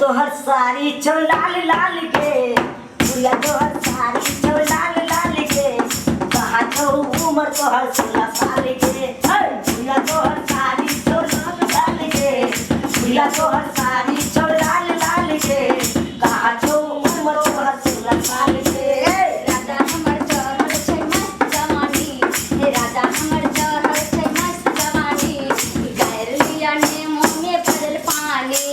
तोहर साड़ी छौ लाल लाल गे, गुड़िया तोहर साड़ी छौ लाल लाल गे, कहाँ छौ उमर तोहर 16 साल गे। हे गुड़िया तोहर साड़ी छौ लाल लाल गे, गुड़िया तोहर साड़ी छौ लाल लाल गे, कहाँ छौ उमर तोहर 16 साल गे। राजा हमर चढ़ल छै मस्त जवानी, हे राजा हमर चढ़ल छै मस्त जवानी, गारि लिया नेमो में भरल पानी।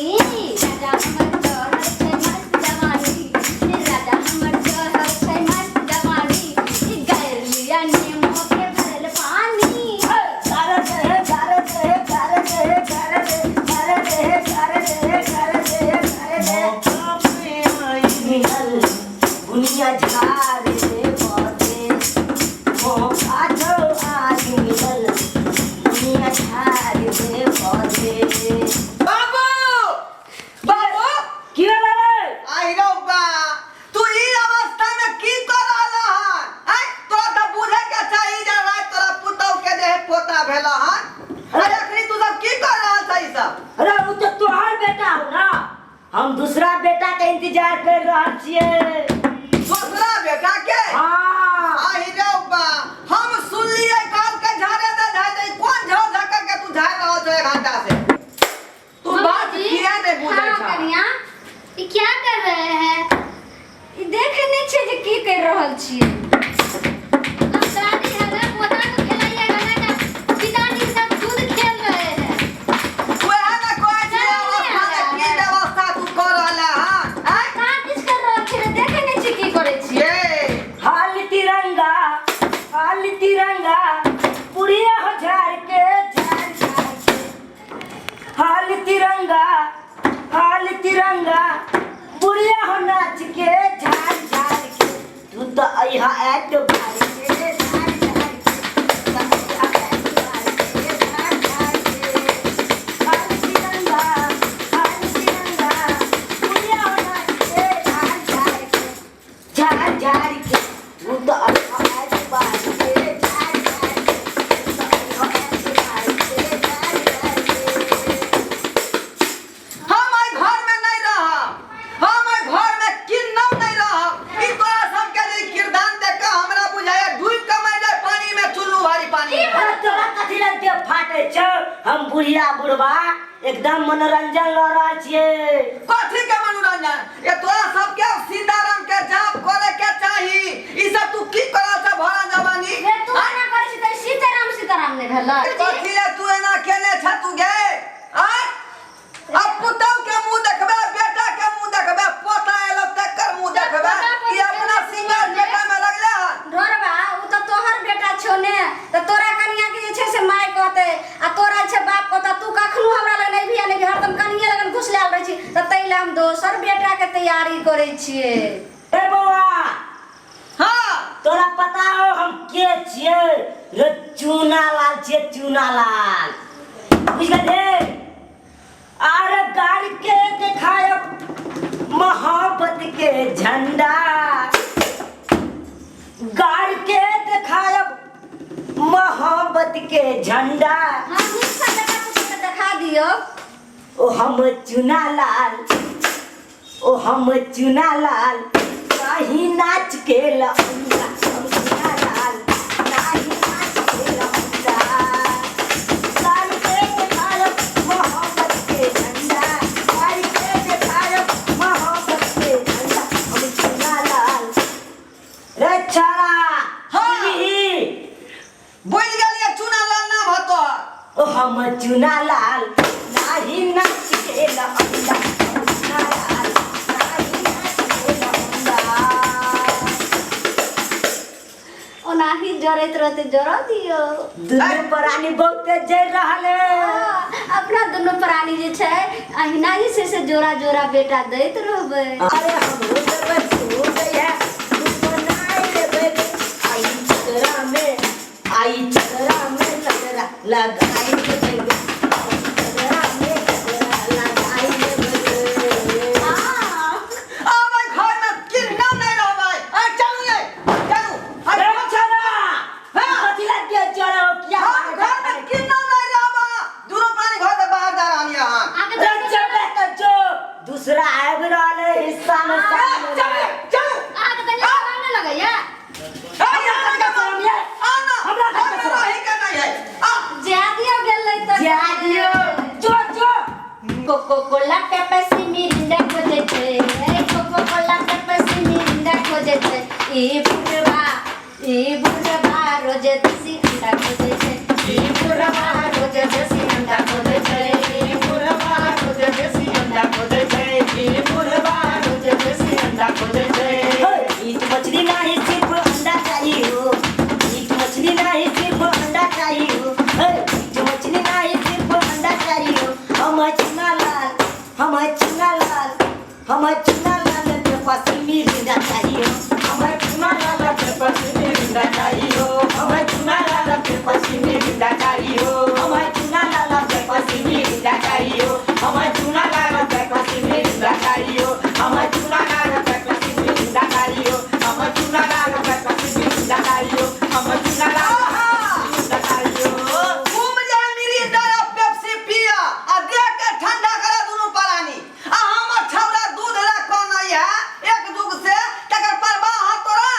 राजा हमर चढ़ल छै मस्त जवानी, हे राजा हमर चढ़ल छै मस्त जवानी, गारि लिया नेमो के भरल पानी। बुनिया झाड़ दे पौधे, मौका छौ आज मिलल, बुनिया झाड़ दे पौधे। बाबू, बाबू। की भेलै रे? आई रौ बा, तू ई अवस्था में की कर रहल हन? आय तोरा तऽ बुझे के चाही जे राति तोरा पुतहु के जे है पोता भेल हन। अरे अखनी तू सब की कर रहल छ ई सब? अरे उ तऽ तोहर बेटा हो ना, हम दूसरा बेटा के इंतजार कर रहल छियै। दूसरा बेटा के? हाँ। आहि रौ बा, हम सुनलियै काल के झाड़े दे झाड़े दे, कोन झाड़ झाड़ के तू झाड़ रहल छ एक घंटा से? तू बात मम्मी जी, किया नहीं बुझै हाँ छ? कनिया, ई क्या कर रहे हैं? ई देखे नहीं छे जे की कर रहल छियै। अब दादी है ना, पोता को खिलाइएगा ना का पिताजी के साथ खुद खेल रहे हैं। वएह ने कहै छी अवस्था में की व्यवस्था तू कर रहल हन? आँय? कहाँ किछ कर रहल छियै, देखे नहीं छी की करै छियै। ये हाल तिरंगा, हाल तिरंगा, पुड़िया हो झाड़ के, झाड़ झाड़ के। हाल तिरंगा, हाल तिरंगा, बुढ़िया हो नाच के, झाड़ झाड़ के। तू तो अइहा एट बार के, झाड़ झाड़ के। तू तो अइहा एट बार के, झाड़ झाड़ के। हाल तिरंगा, हाल तिरंगा, बुढ़िया हो नाच के, झाड़ झाड़ के, झाड़ झाड़ के। तू तो अइहा एट बार के, झाड़ झाड़ के। तू तो अइहा एट बार के, झाड़ झाड़ के। हम एहि घर में नहीं रहब, हम एहि घर में किन्नौ नहीं रहब। ई तोरा सबके जे किरदान देख के हमरा बुझाया डूबि के मरि जाय पानी में, चुल्लू भारी पानी में। अरे तोरा कथी लग के फाटे छौ? हम बुढ़िया बुढ़बा एकदम मनोरंजन लऽ रहल छियै। कथी के मनोरंजन? ये तोरा सबके सीताराम के जाप करे के चाही। ई सब तू की करल छ भरा जवानी? हे तू एना करै छी तऽ सीताराम सीताराम नहि भेलै। कथी ले तू एना केने छ तू गे? आँय? अब पुतहु के मुंह देखबे, बेटा के मुंह देखबे, पोता एलो तकर मुंह देखबे, कि अपना सिंगार बेटा में लगले हन। ढोरबा, उ तऽ तोहर बेटा छौ ने, तऽ तोरा कनिया के जे छै से माय कहतै आ तोरा छै बाप कहतै। तू कखनो हमरा लग नहि भी नहि भी, हरदम कनिये लगन घुसलायल रहै छी, तऽ ताहि लए हम दोसर बेटा के तैयारी करै छियै। ए बौआ। हाँ। तोरा पता हो हम के छियै? रे चूना लाल छियै, चूना लाल, बुझ गेले? अरे गाड़ी के देखायब मोहब्बत के झंडा, गाड़ी के देखायब मोहब्बत के झंडा। हाँ, नीक सँ बेटा पुतहु के देखा दियौ। ओ हम चूना लाल, ओ हम चूना लाल, नाही नाच के लौंडा। हम चूना लाल, नाही नाच के लौंडा। गाड़ी के देखायब मोहब्बत के झंडा, गाड़ी के देखायब मोहब्बत के झंडा। हम चूना लाल। रे छाड़ा। हाँ। बुझली? बुझि गेलियै, चूना लाल नाम हतो। ओ हम चूना लाल, नाही नाच के लौंडा। हम चूना लाल, नाही नाच के लौंडा। ओनाही जरैत रहतै, जरऽ दियौ। दुनू प्राणी बहुते जरि रहल है। हाँ, अपना दुनू प्राणी जे छै अहिना जे छै से जोड़ा जोड़ा बेटा दैत रहबै। अरे हमरो देबै, तू दैहे, तू बनाइ लेबै। आई चदरा में, आई चदरा में नजरा लगाइ लेबै। आई चदरा में नजरा लगाइ लेबै। हाँ। आब एहि घर में किन्नौ नहि रहबै। आइ चलू यै, चलू। अरे छड़ा। हाँ। कथी लग के चढ़ो किया? हम घर में किन्नौ नहि रहब, दुनू प्राणी घर से बाहर जा रहलियै हन। आगे अरे चलबे तऽ जो, दूसरा रोजे देसी अंडा खोजै छै। ई बुढ़वा रोज देसी अंडा खोजै छै। ई बुढ़वा रोज देसी अंडा खोजै छै। ई बुढ़वा रोज देसी अंडा खोजै छै। मीट मछली नहीं सिर्फ अंडा चाहिए हो। मीट मछली नहीं सिर्फ अंडा चाहिए हो। हे, मीट मछली नहीं सिर्फ अंडा चाहिए हो। हम चुना लाल, हम चुना लाल, हम चुना लाल के पास मिरिंडा चाहिए हो। हम चुना लाल के पास मिरिंडा चाहिए हो। हम चुना लाल के पास मिरिंडा चाहिए हो। हम चुना लाल के पास मिरिंडा चाहिए हो। हम चुना लाल के पास मिरिंडा चाहिए हो। हम चुना लाल के पास मिरिंडा चाहिए हो। हम चुना लाल के पास मिरिंडा चाहिए हो। हम चुना लाल के पास मिरिंडा चाहिए हो। घूम जा मिरिंडा आ पेप्सी पिया आ देह के ठंडा करा दुनू प्राणी। आ हमर छौड़ा दूध ला कौन है एक जुग से, तकर परवाह है तोरा?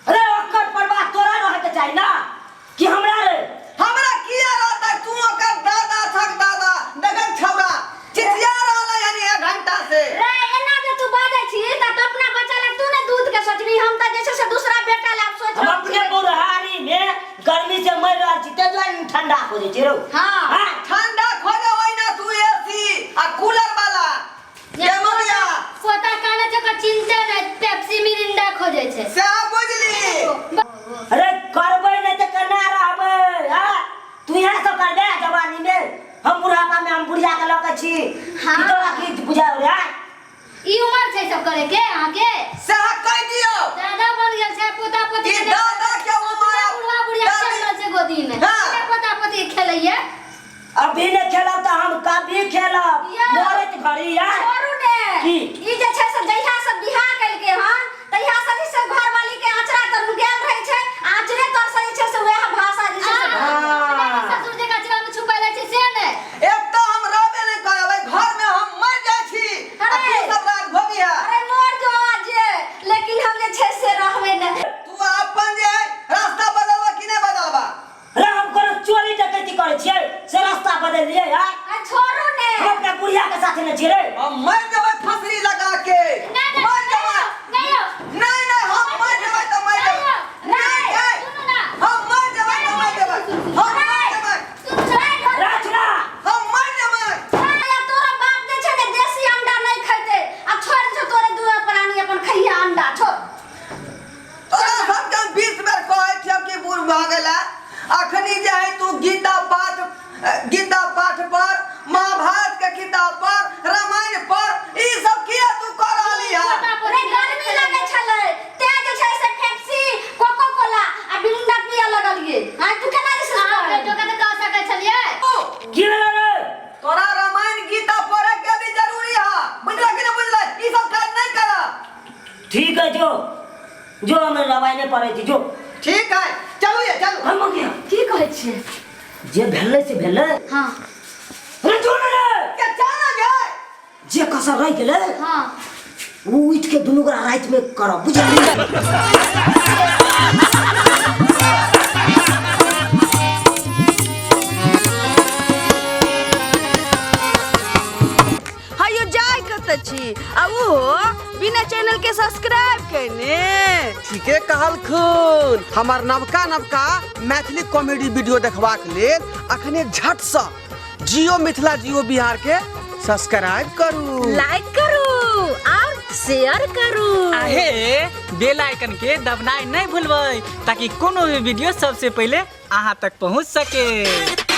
अरे ओकर परवाह तोरा रहे के चाही ना कि हमरा रे? हमरा किया रहता? तू ओकर दादा छक दादा। देखक छौड़ा चिचिया रहल है यानी एक घंटा से। रे, एना जे तू बाजै छी त तू अपना बच्चा लए तू ने दूध के सोचबी, हम त जे छै से दूसरा बेटा लए आब सोच हम रहल अपने छियै। बुढ़ारी में गर्मी से मर रहल छी, ते दुआरे न ठंडा खोजै छी रौ। हाँ। हाँ? ठंडा खोजे होई ना तू एसी आ कूलर वाला ये ममिया। पोता काने छै, ओकर चिंते नै, पेप्सी मिरिंडा खोजै छै। से बुझली। अरे करबै नहि तऽ केना रहबै? हाँ? तू इएह सब करबे जवानी में, हम बुढ़ापा में हम बुढ़िया के लऽ के छी। हाँ। की तोरा की बुझाओ रे? हाँ? ई उमर छै सब करे के अहाँके? सएह कहि दियौ। दादा बन गेल छै पोता पोती। ई दादा के उमर बुढ़वा बुढ़िया दादी- खेल रहल छै गोदी में। हाँ। अपने पोता पोती के खेलैया। अभी नहि खेलब तऽ हम कभी खेलब? या। मरैत घड़ी यार। छोड़ू ने। की? ई जे छै से जहिया से बियाह केलकै हन तहिया से जे छै घरवाली के आँचरा तर नुकायल रहै छै, आँचरे तर से जे छै से वएह भाषा जे छै से। हाँ। ससुर जे आँचरा में छुपैले छै से नै। एक तऽ हम रहबे नहि करब एहि घर में, हम मर जाइ छी आ अरे। तू सब राज भोगी है। अरे मर जो आज, लेकिन हम जे छै से रहबै नै। तू अपन जे है रास्ता बदलबा कि नहि बदलबा? अरे हम कोनो चोरी डकैती करै छियै से रास्ता बदल लियै यार? आ छोड़ू ने। हम अपना बुढ़िया के साथे नहि छियै रे। हम मर जेबै फसरी लगा के। नहि नहि। मर जेबै। नहि यौ। नहि नहि, हम मर जेबै तऽ मर जेबै। नहि, नहि। सुनू ना। हम मर जेबै तऽ मर जेबै। हम मर जेबै। सुनू ना। राजरा। हम मर जेबै। अरे तोरा बाप जे छै ने देसी अंडा नहि खैतै, आ छोड़ छौ तोरे दू प्राणी, अपन खैहे अंडा, छोड़। तोरा सबके हम 20 बेर कहै छियौ कि बूढ़ भऽ गेला, अखनी जे है तू गीता पाठ, गीता पाठ पर, महाभारत के किताब पर, रामायण पर, ई सब किया तू कऽ रहली है? रे, गर्मी लगै छलै तें जे छै से पेप्सी, कोको कोला आ मिरिंडा पिए लगलियै। आ तू केना जे छै से बेटो के तऽ कह सकै छलियै। की भेलै रे? तोरा रामायण गीता पढ़े के भी जरूरी है, बुझला कि नहीं बुझला? ई सब काज नहीं कर। ठीक है, जो जो, हम रामायण पढ़ै छी, जो। ठीक है, चलू ये चलू। हम मंगिया। की कहै छियै? जे भेलै से भेलै। हाँ। अरे जो ने रे। के चल ना गए। जे कसर रहि गेलै हाँ, ओ उठि के दुनू गोरा राति में करब, बुझलियै? हयो जाय कतऽ छी आ ओहो बिना चैनल के सब्सक्राइब केने? ठीके कहलखुन। हमर नवका नवका मैथिली कॉमेडी वीडियो देखबाक लेल अखने झटसँ जियो मिथिला जियो बिहार के सब्सक्राइब करू, लाइक करू और शेयर करू। आहे बेल आइकन के दबनाइ नहि भूलबै ताकि कोनो भी वीडियो सबसे पहिले अहाँ तक पहुँच सके।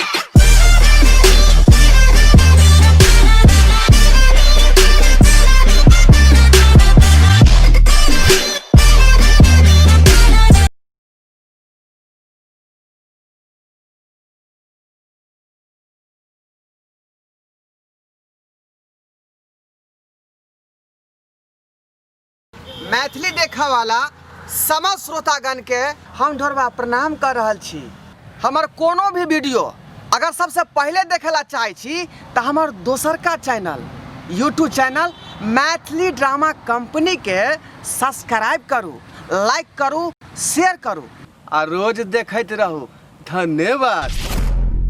मैथिली देखऽ वाला समस्त श्रोतागण के हम ढोरबा प्रणाम कर रहल छी। हमर कोनो भी वीडियो अगर सबसे पहले देखे ला चाहै छी तऽ हमर दोसरका channel YouTube channel Maithili drama company के सब्सक्राइब करू, लाइक करू, शेयर करू आ रोज देखैत रहू। धन्यवाद।